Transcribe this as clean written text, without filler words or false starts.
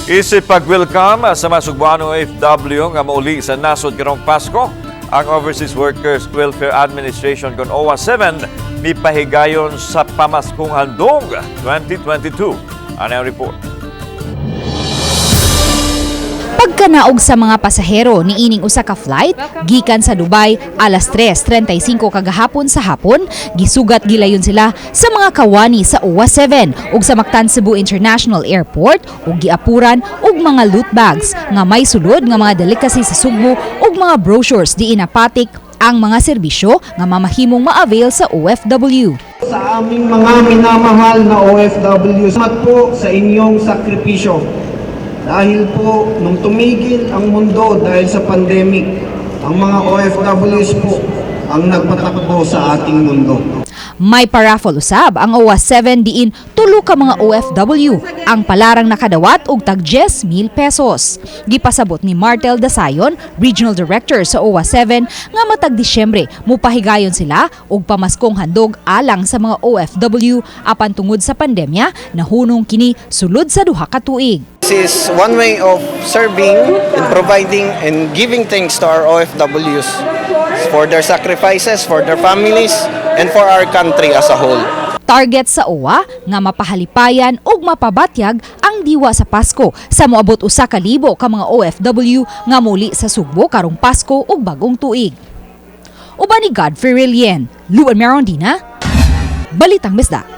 Isip pag-welcome sa mga Sugbuanong OFW nga mauli sa nasod karong Pasko, ang Overseas Workers Welfare Administration kon OWWA 7 mipahigayon sa Pamaskong Handog 2022. Ano ang report? Pagkanaog sa mga pasahero ni ining usa ka flight gikan sa Dubai alas 3:35 kagahapon sa hapon, gisugat gilayon sila sa mga kawani sa OWWA 7 ug sa Mactan Cebu International Airport ug giapuran og mga loot bags nga may sulod nga mga delicacy sa Sugbo ug mga brochures diin napatik ang mga serbisyo nga mamahimong ma-avail sa OFW. Sa aming mga minamahal na OFW, salamat po sa inyong sakripisyo. Dahil po, nung tumigil ang mundo dahil sa pandemic, ang mga OFWs po ang nagpatakbo sa ating mundo. May paraffle usab ang OWWA 7 diin tulo ka mga OFW ang palarang nakadawat og tag 10,000 pesos. Gipasabot ni Martel Dasayon, Regional Director sa OWWA 7, nga matag Disyembre mupahigayon sila og pamaskong handog alang sa mga OFW, apan tungod sa pandemya nahunong kini sulod sa 2 ka tuig. This is one way of serving and providing and giving thanks to our OFWs for their sacrifices, for their families, and for our country as a whole. Target sa OWWA nga mapahalipayan ug mapabatyag ang diwa sa Pasko sa moabot 1,000 ka mga OFW nga muli sa Sugbo karong Pasko ug Bagong Tuig. Uban ni Godfrey Relien, Luan Merondina, Balitang Bisdak.